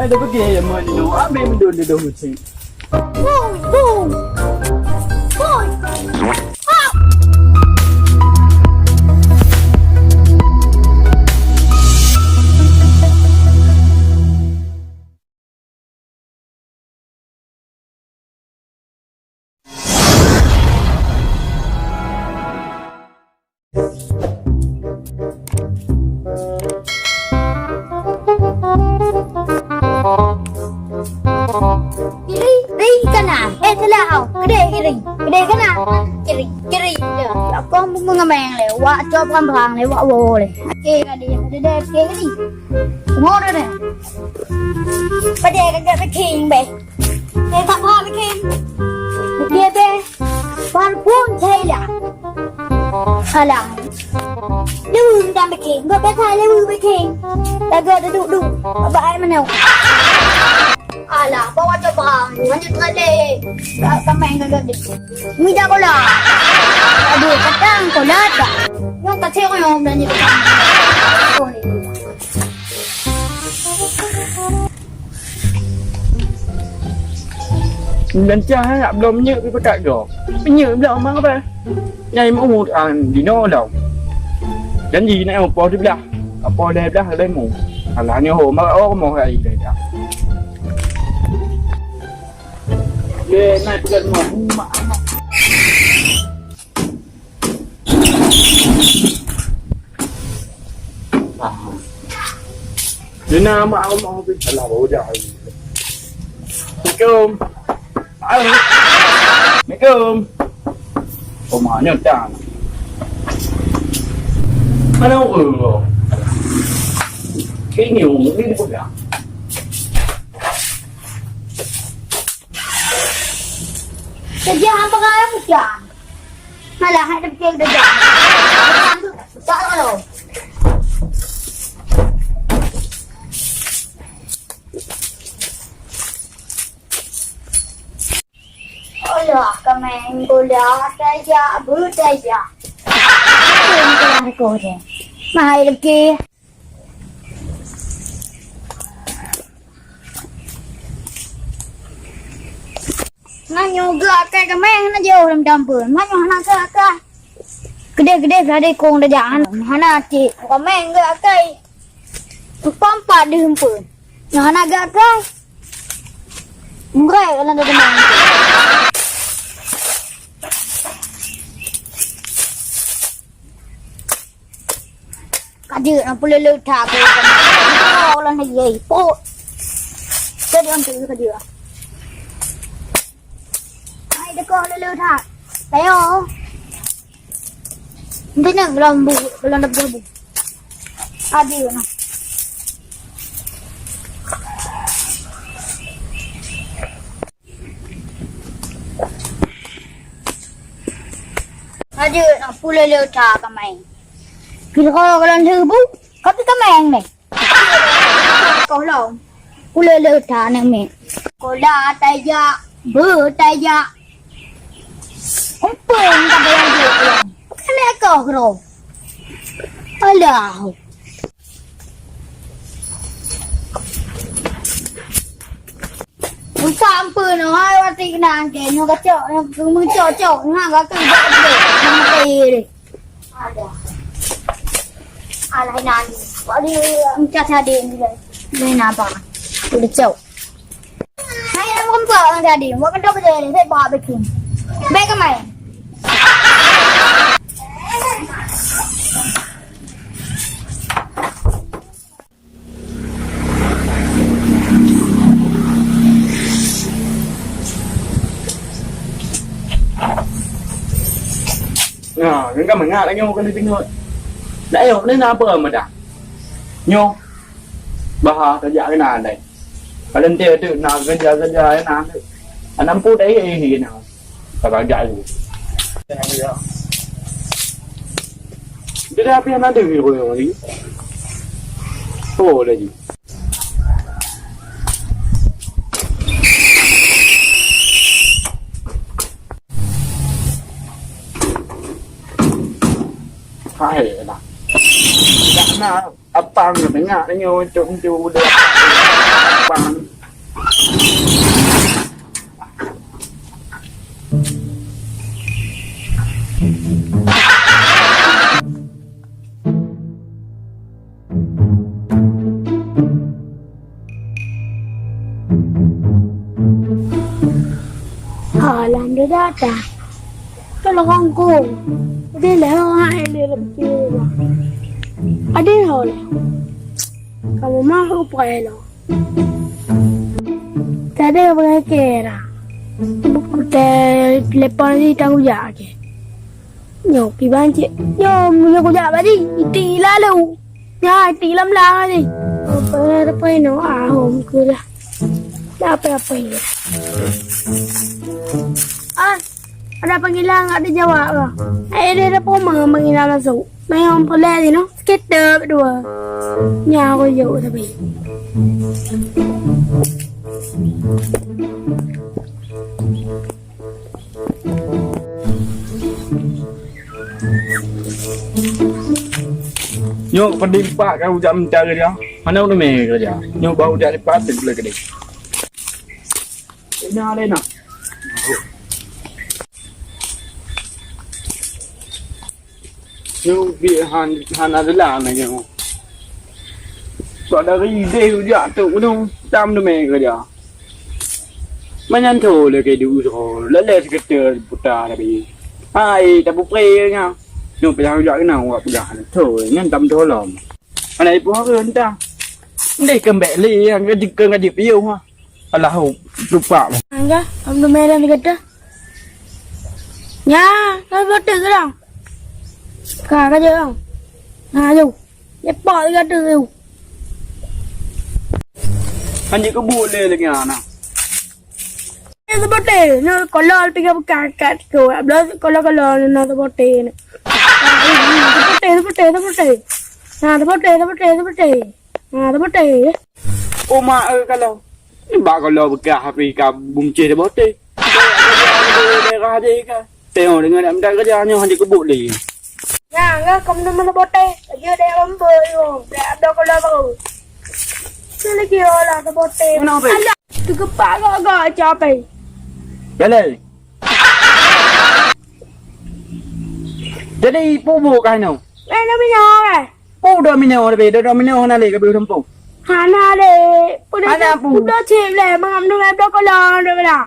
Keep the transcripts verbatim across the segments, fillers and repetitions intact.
Ada pergi ya mana ni? Ambil mendung di dalam hujan. Boom, boom. Boom. Kiri, kiri, kanan. Eh, salah, oh. Kiri, kiri. Kiri, kanan. Kiri, kiri. Ya, aku mau ngemeng le. Wak cop kan berang le. Wak wo le. Oke, kadi. Ada deh, oke, kadi. Mau deh. Pada kagak bikin, beh. Eh, tak apa, bikin. Bikin, beh. Parfum Thailand. Alah. Lewu dah bikin. Gak biasa lewu bikin. Lagu duduk-duduk. Abang ai mana? Alah, bawa coba. Lanjut kali. Tak sampai enggak duduk. Mida kola. Aduh, petang kola tak. Yang tak cewek yang belanja petang. Meulancah, eh, nak bloe minyeuk pih pakat goe. Minyeuk bloe mak apa? Nyai meu, ah, dinoe lom. Janji nak eu poh diblah. Poh diblah lemu. Alah nyoe ho mak oh moh ai dah. Ye, naik pegat rumah. Mak, mak. Ah. Dina mak, mak, mak. Alah, baru dah. Assalamualaikum. Assalamualaikum. Rumah nyoe dah. Mana ureueng? Ini ureueng ni dipegang. Kerja apa kau yang bukan? Malah ada kerja kerja. Tak kalau. Alah, kau main bola saja, beut saja. Aku deh. Mahai lagi. Nyoe geuakai keumeng hana jiôh lom dampeu. Nyoe hana geuakai. Keudeh-keudeh gade kong dajah hana cit. Keumeng geuakai. Pampat deuh empeuen. Nyoe hana geuakai. Meurai ka lôn teumang. Ka jeuet na peuleuleut that keu ulôn lagèe po. Ka jeuet na peuleuleut that. Hai deungoe leuleuet that. Ayo. Nteunang lom bu, lôn dap bu. Ka jeuet na. Ka jeuet na peuleuleut that kamai. Kira ka lôn lheueh bu, ka pi kamai neh. Koh lom. Peuleuleut that neh mè. Kola tajak, beu tajak. Umpung ka bayang jeuet lom. Keuneuk koh keudroe. Alah. Rusak ampeue nyoe, hai, watèe keunan kèe nyoe kacok, nyoe keu meucok-cok, nyoe ka keu jak keu, nyoe meukaye deh. Alah. Alah, inan. Wali meucah sadeng deh. Lain apa? Udah cok. Hai, nak meurumpok ngon sadeng. Buat kentang beutôi ni, saya bawa bikin. Baik ke main? Nah, kan mangat lagi orang kena tengok. Dak yok ni apa madah? Nyoh. Bah, tajak kena dai. Kalau ente tu nak kerja-kerja na tu. Anam pu dai eh na. Kalau jak tu. Dia dah habis ada ni orang ni. Oh, lagi. Hai lah. Tak nak. Apang, tengok nyoe untuk, untuk udah apang. Alhamdulillah dah. Tolong kong. Jadi leh, hai leh, lebih. Ada hal. Kamu mah upaya lo. Tadi apa kira? Buku teh lepas ni tak ujak ke. Nyoe kiban cit. Nyoe meunyoe kujak badi, iti lalu. Nyan iti lam-lam tadi. Apa, apa inoe? Ah, hom keulah. Dah apa-apa ini. Ah, ada panggilan enggak dijawab lah. Eh, dia ada poma panggilan masuk. Main orang pulai sini. Sekitar dua. Nyan aku jauh tapi. Nyoe pedih pat ka ujak meucari dia. Hana ureueng keureuja. Nyoe bak ujak lipat teuh gulai keudeh. Ina lé na. Nyoe bi han, hana adalah na nyoe. Saudari deh ujak tu gunong tam deumé keureuja. Manyan tho lé keu dudoe, lalé sekeuteu puta tapi. Hai, tapeupré nya. Nyoe payah ujak keunan awak peugah. Tho, nyan tam tho lom. Alah ibu hareuem ta. Ndeh keumbek lé nyang keu ngaji piôh ha. Alah, lupa. Angga, am deumé dan kata. Nya, ka bote keudang. Ka, ka jeuet, Bang. Ha, jauh. Nyepak lagèe tu. Hanjeuet keubuet lé lagèe na. Eh, sabote, nyoe kolol tiga bekas kat ko. Abloe kolol-kolol na sabote ni. Sabote, sabote, sabote. Na sabote, sabote, sabote. Na sabote. Oh, mak, eh, kalau. Bak kolol bekas api ka bungcih sabote. Daerah deh ka. Tengok dengan nak minta kerja nyoe hana kebut lagi. Nah, enggak kamu nama bote. Aja deh lomba yo. Dah ada kalau baru. Tu lagi orang tu bote. Mana bote? Alah, tu kepak gak-gak capai. Jalan. Jadi, pupuk kah nyoe? Eh, nak minyak, eh? Pupuk dah minyak, dah, dah, dah minyak, hana lé, kabeh udah empuk. Hana lé. Hana pupuk. Udah cik lé, mangap nunggu dah kalau, dah belah.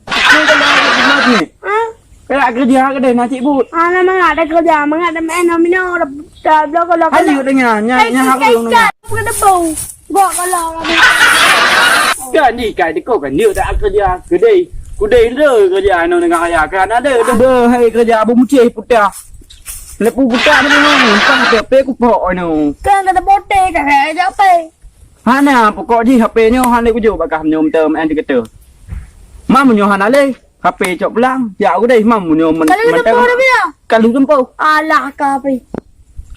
Nunggu dah, dah, dah, dah. Ha? Kaya kerja, kaya dah, nak cik but. Hana mangat dah kerja, mangat dah main, nak minyak, dah, dah, dah kalau, kalau. Ayo, dah, nya, nya, nya, harus, nunggu. Bukan tepung. Bok kalau kami. Kan ni kai tiko kan dia tak kerja. Kedai. Kedai dia kerja anu dengan ayah kan ada. Ada hai kerja Abu Mucih putah. Lepu putah ni memang entah siapa ku pok anu. Kan kata bote kan kerja apa? Hana pokok jih H P nyoe hana kujok bakah nyoe minta main dikata. Mam nyoe hana leh. H P cok pulang. Ya udah mam nyoe men. Kalau tempo dah bila? Kalau tempo. Alah ka H P.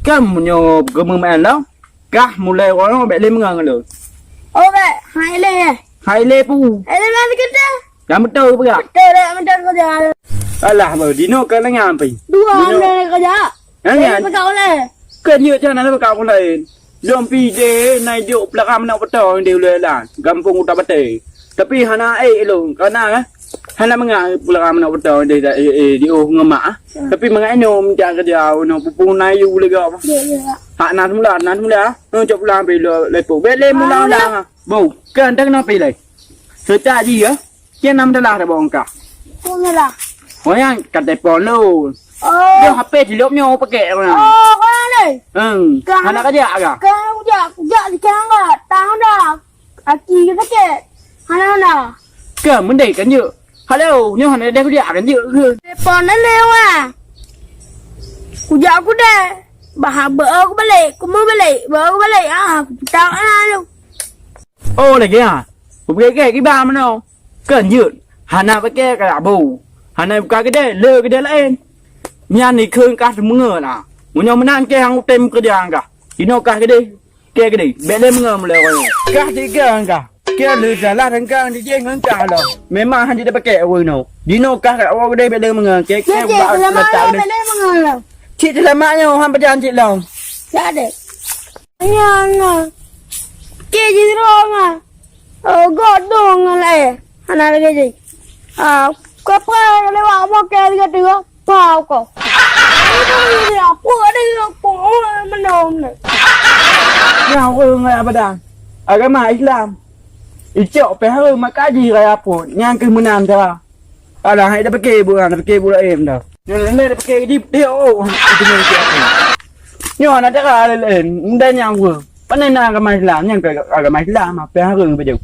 Kan nyoe gemeumain lah. Kah mulai orang bèk lé meungang lôn. Oh, bèk. Hai lé, eh. Hai lé pu. Hai lé, mana kita? Dah betul peugah. Betul dah, betul kerja. Alah, bah, dino ka lengan pi. Dua orang dah kerja. Lengan. Peugah oleh. Kan yuk jangan ada peugah orang lain. Dom pi deh, naik juk pelakam nak betul di ulai lah. Gampong utak betul. Tapi hana ék lôn, kana, eh, hana mangat pulang meunan beutôi di, di, di, di oh ngon mak, ah. Tapi mangat inoe meuncan keudeh, inoe pupung na yu lega apa. Ya, ya, ya. Hak na semula, na semula, ah. Cok pulang pi lo lepo. Bele mula ulang, ah. Bau, kan dah kena pi lai. Setak ji, ya. Kian nam dalah dah bawang kah. Kau ngelah. Oh, yang kat telepon lu. Oh. Dah H P cilok nyoe pakai orang. Oh, kau ni. Hmm. Hana kerja kah? Kau jak, jak sekarang kah? Tahu dah. Aki ke sakét? Hana, hana. Ka meudeh kan jeuet? Halo, nyoe hana deh kujak kan jeuet ke? Telepon na lé wah. Kujak aku deh. Bah beu aku balik, ku meu balik, beu aku balik. Ah, aku tak na lu. Oh, lagi ah. Ku pergi ke kiba mano? Kan jeuet. Hana pakai ka bu. Hana buka kedai, le kedai lain. Nyan ni kheun kah teumeu'en na. Meunyoe meunan ke hang utem keureuja kah. Inoe kah kedai. Keu geude, bèk lé meungon mulai awaknyan. Kah tiga angka. Keu leujalah renggang dijih ngon kah lom. Memang han jeuet pakai awak nyoe. Dinoe kah awak geude bèk lé meungon. Keu keu bak letak geude. Cit seulamat nyoe han pajan cit lom. Cit deh. Nyan na. Cit jidroe na. Oh, godong ngon laén. Hana lagèe jih. Ah, ka preh lewat mokè sigoe teuk, pau ko. Apa ada yang apa meunong ni? Nyang ureueng ngon abadan agama Islam. Icok pih hareuem maka jih raya phon. Nyang keuh meunan cara. Alah, hai dah pike buet, dah pike buet laén dah. Nyoe lé dah pike jih, dia oh. Itu nyoe siapa? Nyoe na cara laén. Ndak nyang ureueng. Pane na agama Islam, nyang keu agama Islam, apa hareuem baju.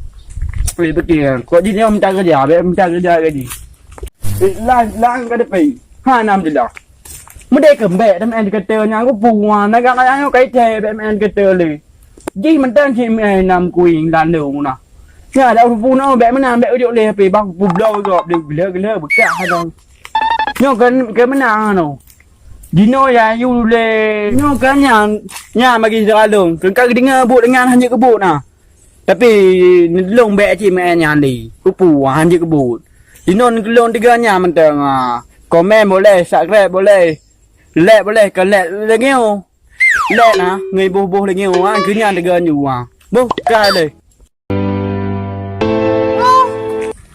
Pih pike, kok jih nyoe minta kerja, bèk minta kerja gaji. Lang, lang ka depan. Ha, alhamdulillah. Meudeh keumbèk dan main kata nyang rupu wan, agak kaya nyoe kai teh bèk main kata lé. Jih mantong cit main nam kuing landong na. Nya ada rupu na bèk meunan bèk ujok lé, tapi bang bublo gop deh gila-gila bekah dong. Nyoe kan, kan meunan no. Dinoe ya yu lé. Nyoe kan nyan, nyan bagi sira lôn. Kan ka geudeungoe buet deungon hana keubuet na. Tapi lôn bèk cit main nyan lé. Kupu hana keubuet. Dinoe lôn tiga nyan mantong, ah. Komen boleh, subscribe boleh. Like boleh, ka like lagèe nyoe. Like na, ngon boh-boh lagèe nyoe, ah. Keu nyan tiga nyoe, ah. Boh, ka lé. Oh,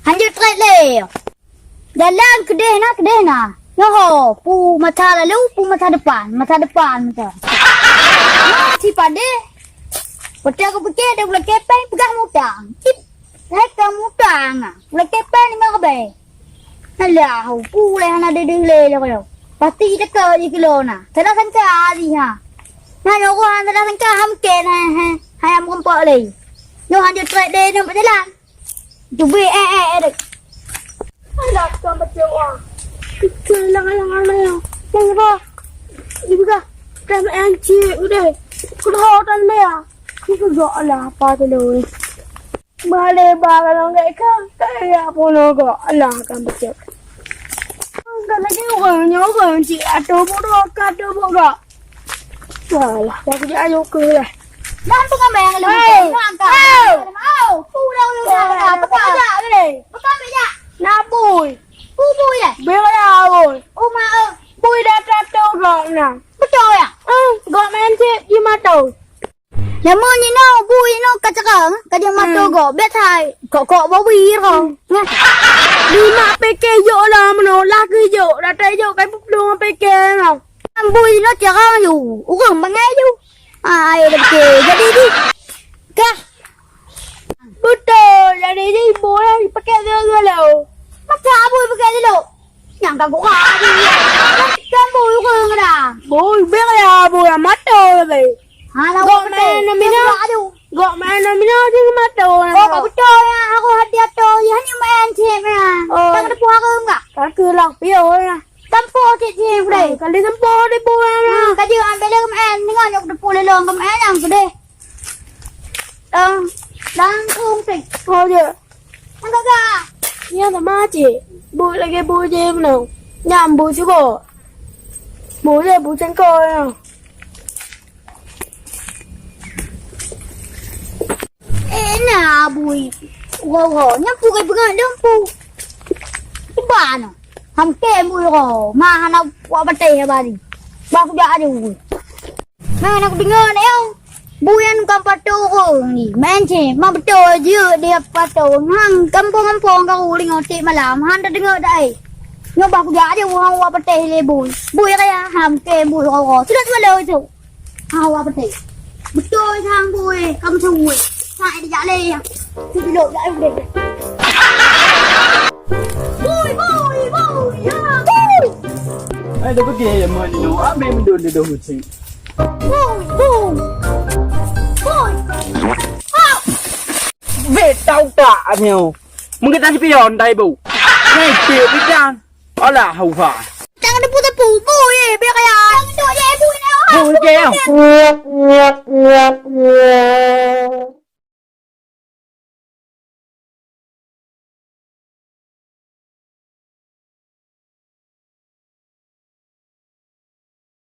hanjeuet trép lé. Jalan keudeh na, keudeh na. Nyoe ho, pu masa lalu, pu masa depan, masa depan masa. Nyoe si padé. Watèe kupike deh ulèe kepeng peugah mutang. Cit, hai ka mutang ah. Ulèe kepeng limong ribèe. Alah, pu lé hana deuh-deuh lé lé kalo. Pasti teuka jih kilo na. Salah sangka jih ha. Nyan nyoe ureueng salah sangka ham ken hai, hai, hai ham rumpok lé. Nyoe hanjeuet trép deh nyoe bak jalan. Teubiet eh, eh, eh, dek. Alah, tukang peucok ah. Kita hilang-hilang anak yang. Yang apa? Ibu kah? Dah main cik udah. Kudah dan maya. Aku gak lah apa tu dulu. Bale ba kalau enggak ikan, kaya pun gak. Alah, tukang peucok. Enggak lagi orang, orang cik atau bodoh, atau bodoh. Walah, dah kejap ayo ke lah. Dah tu kan bayang lu. Hey. Hey. Au, ku dah lu dah. Pekat aja boleh. Pekat aja. Nak bui. Ku bui dah. Bela bui. Oh, mak. Bui dah tak tahu gak nah. Betul ya? Hmm, gak main cik di mata. Lama ni no, bui no ka cakap, ka dia mata gak. Biasa kok-kok bawi kau. Lima P K jok lah meno, lah ke jok, datai jok kai peuplong P K no. Amboi lo cara yu, urang bangai yu. Ah, ai dah betul. Jadi di. Kah. Betul, jadi di bola pakai dulu. Macam aboi pakai dulu. Nyang ka gura di. Kan boi urang dah. Boi beng ya, boi mata be. Ha, nak buat betul. Gok main nomino di mata. Oh, betul ya. Aku hati atau ya ni main cip ya. Oh. Tang depu aku enggak? Kaki lah, pio ya. Tempo cik cik deh. Kali tempo di bulan lah. Kaji ambil dia main dengan nyok depu lelong ke main yang gede. Dang, dang kung cik. Oh, dia. Enggak, enggak. Ya, sama cik. Bu lagi bu je menang. Nyam bu cuba. Bu je bu cengkol ya. Eh, na bui. Ro-ro, nyan pu kai peungat dong pu. Cuba no. Ham ke bui ro. Ma hana wak bateh ya bari. Ba kujak aja bui. Nah, nak dengar ni, oh. Bui yang kan patong ni. Main cik, ma betul je dia patong. Hang kampung-kampung kau ling otik malam. Han dah dengar dah, eh. Nyoba kujak aja, hang wak bateh le bui. Bui kaya, ham ke bui ro-ro. Sudah, sudah, sudah. Awak beutôi. Beutôi sang bui, kamu sungui. Sai dijak lé. Sibilo jak lé. Bui, bui, bui, ya, bui. Hai, dah pergi ya, Mak Nino. Ambil mendung dia dah hujan. Bui, bui. Bui. Ah. Bét tau tak nyoe. Mungkin tak sepion tai bu. Ngai tik bidang. Alah, hauha. Jangan tepu-tepu. Bui, eh, biar kaya. Jangan duduk je, bui ni. Bui je, ya.